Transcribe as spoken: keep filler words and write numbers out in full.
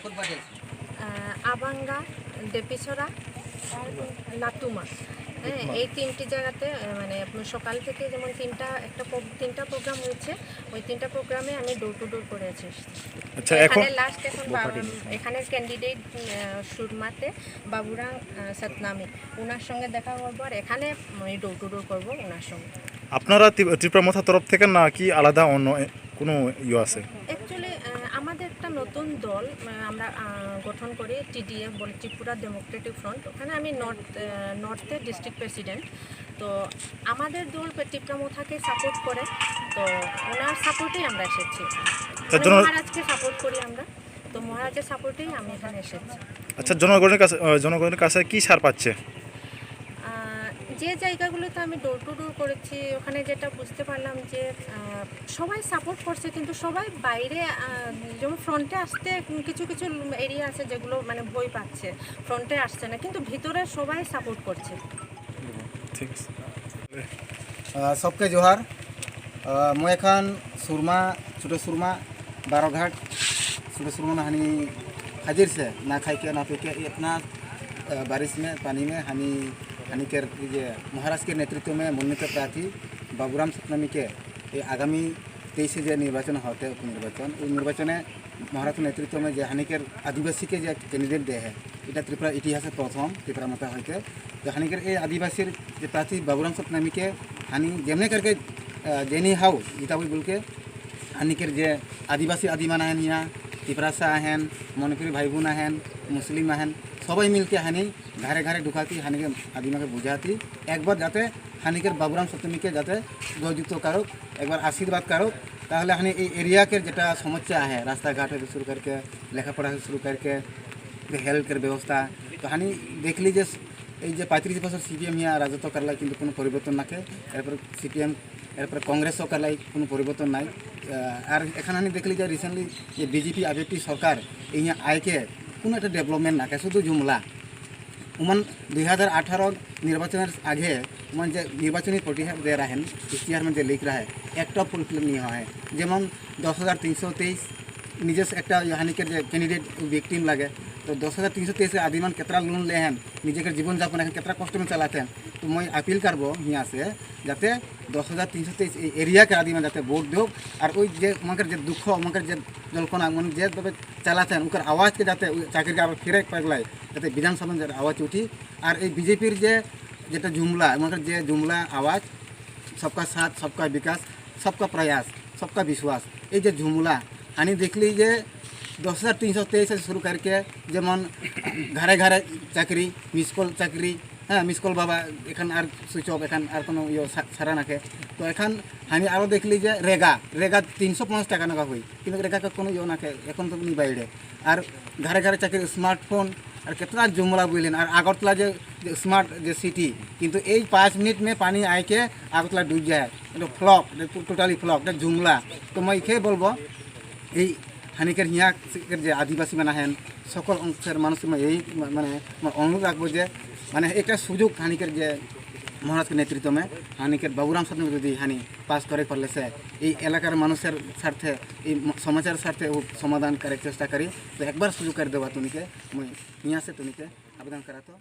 আহ, আবাঙ্গা, ডেপিছড়া আর লাতুমা। হ্যাঁ, এই তিনটি জায়গাতে, আহ, মানে, আপনার সকাল থেকে যেমন তিনটা, একটা প্রো-, তিনটা প্রোগ্রাম হয়েছে, ওই তিনটা প্রোগ্রামে আমি ডোর টু ডোর করে এসেছি। আচ্ছা, এখন এখানে লাস্ট এখন বা-, এখানের ক্যান্ডিডেট, আহ, সুরমাতে বাবুরাম, আহ, সতনামী, ওনার সঙ্গে দেখা করবো, আর এখানে আমি ডোর টু ডোর করবো ওনার সঙ্গে। আপনারা ত্রি-, ত্রিপুরা মথা তরফ থেকে নাকি আলাদা অন্য এ-, কোনো ইয়ে আছে? অ্যাকচুয়ালি, আহ, আমাদের একটা নতুন দল, আহ, আমরা, আহ, গঠন করি, টিডিএফ বলে, ত্রিপুরা ডেমোক্রেটিক ফ্রন্ট। ওখানে আমি নর্থ, আহ, নর্থের ডিস্ট্রিক্ট প্রেসিডেন্ট। তো আমাদের দল পে-, টিপ্রা মথাকে সাপোর্ট করে, তো ওনার সাপোর্টেই আমরা এসেছি। তা মানে জনগণ মহারাজকে সাপোর্ট করি আমরা, তো মহারাজের সাপোর্টেই আমি এখানে এসেছি। আচ্ছা, জনগণের কাছে, আহ, জনগণের কাছে কি সাড়া পাচ্ছে? আহ, যে জায়গাগুলোতে আমি ডোর টু ডোর করেছি, ওখানে যেটা বুঝতে পারলাম যে, আহ, সবাই সাপোর্ট করছে, কিন্তু সবাই বাইরে, আহ, যেমন ফ্রন্টে আসতে কিছু কিছু এরিয়া আছে যেগুলো মানে ভয় পাচ্ছে, ফ্রন্টে আসছে না, কিন্তু ভিতরে সবাই সাপোর্ট করছে। ঠিক আছে। আহ, সবকে জোহার। আহ, মই এখন সুরমা, ছোট সুরমা, বারোঘাট, ছোট সুরমা মানে হানি হাজির সে, না খাই কে, না পি কে, ইতনা, আহ, বারিশ মে, পানি মে, হানি, হানিকের এই যে মহারাজকে নেতৃত্ব মে মনোনীত প্রার্থী বাবুরাম সতনামীকে এই আগামী তেইশে যে নির্বাচন হতে উপনির্বাচন, ওই নির্বাচনে মহারাজের নেতৃত্ব মে যে হানিকের আদিবাসীকে যে ক্যান্ডিডেট দেয়, এটা ত্রিপুরা ইতিহাসে প্রথম, ত্রিপুরা মাতা হইতে। তো হানিকের এই আদিবাসীর যে প্রার্থী বাবুরাম সতনামীকে হানি যেমনি করকে, আহ, যেনি হাও জিতাবই বলকে হানিকের যে আদিবাসী আদিমান আহেন ইয়া, তিপ্রাসা আহেন, মণিপুরি ভাই বোন আহেন, মুসলিম আহেন, সবাই মিলকে হানি ঘরে ঘরে ঢুকাকি হানিকে আদিমাকে বুঝাতি একবার যাতে হানিকের বাবুরাম সতনামীকে যাতে জয়যুক্ত কারক, একবার আশীর্বাদ কারক, তাহলে হানি এই এরিয়াকে যেটা সমস্যা আহে, রাস্তাঘাট হইতে শুরু করকে, লেখাপড়া হইতে শুরু করকে, হেলথের ব্যবস্থা, তো হানি দেখলি যে এই যে পঁয়ত্রিশ বছর সিপিএম ইয়া রাজত্ব করলাই কিন্তু কোনো পরিবর্তন না খেয়ে, এরপর সিপিএম, এরপর কংগ্রেসও করলাই কোনো পরিবর্তন নাই। আহ, আর এখানে আমি দেখলি যে রিসেন্টলি যে বিজেপি আইপিএফটি সরকার এই নিয়ে আইকে কোনো একটা ডেভেলপমেন্ট না, শুধু জুমলা। উমান দুই হাজার আঠারো নির্বাচনের আগে উমান যে নির্বাচনী প্রতিহার যে রাখেন, ইশতেহার মধ্যে লিখ রাখে, একটা ফুলফিল নিয়ে হয়। যেমন দশ হাজার তিনশো তেইশ নিজস্ব একটা ইয়ে হানিকের যে ক্যান্ডিডেট ভিকটিম লাগে, তো দশ হাজার তিনশো তেইশ আদিমান কেতরা লোন লেহেন, নিজেকে জীবনযাপন এখন কেতরা কষ্ট মে চালাতেন। তো মই আপিল করবো হিয়া সে যাতে দশ হাজার তিনশো তেইশ এই এরিয়া কে আদিমান যাতে ভোট দেউক। আর ওই যে উমাকের যে দুঃখ, উমাকের যে জল্পনা, মানে যেভাবে চালাতেন, উনকার আওয়াজকে যাতে ওই চাকরিকে আবার ফিরে পাগলায়, যাতে বিধানসভা যাতে আওয়াজ উঠি। আর এই বিজেপির যে যেটা জুমলা, উমাকের যে জুমলা আওয়াজ, সবকা সাথ, সবকা বিকাশ, সবকা প্রয়াস, সবকা বিশ্বাস, এই যে জুমলা, আমি দেখলি যে দশ হাজার তিনশো তেইশ থেকে শুরু করকে যেমন ঘরে ঘরে চাকরি, মিস কল চাকরি, হ্যাঁ, মিস কল বাবা, এখন আর সুইচ অফ, এখন আর কোনো ইয়ে সা-, সারা নাকে। তো এখন আমি আরও দেখলি যে রেগা, রেগা তিনশো পঞ্চাশ টাকা নাকা হই, কিন্তু রেগা কোনো ইয়ে নাকে, এখন তো উনি বাইরে। আর ঘরে ঘরে চাকরি, স্মার্টফোন, আর কেতটা জুমলা বুঝলেন। আর আগরতলা যে, যে স্মার্ট যে সিটি, কিন্তু এই পাঁচ মিনিট মে পানি আইকে আগরতলা ডুব যায়, এটা ফ্লপ, এটা টো-, টোটালি ফ্লপ, এটা জুমলা। তো মই একে বলবো, এই হানিকের হিয়া যে আদিবাসী মানে হেন সকল অংশের মানুষ এই মা-, মানে আমার অনুরোধ রাখবো যে মানে একটা সুযোগ হানিকের যে মহারাজকে নেতৃত্ব মে হানিকের বাবুরাম সাহেব যদি হানি পাস করে পারলে সে এই এলাকার মানুষের স্বার্থে, এই ম-, সমাজের স্বার্থে ও সমাধান করার চেষ্টা করি। তো একবার সুযোগ করে দেবা তুমিকে, মই নিয়ে আসে তুমিকে আবেদন করাতো।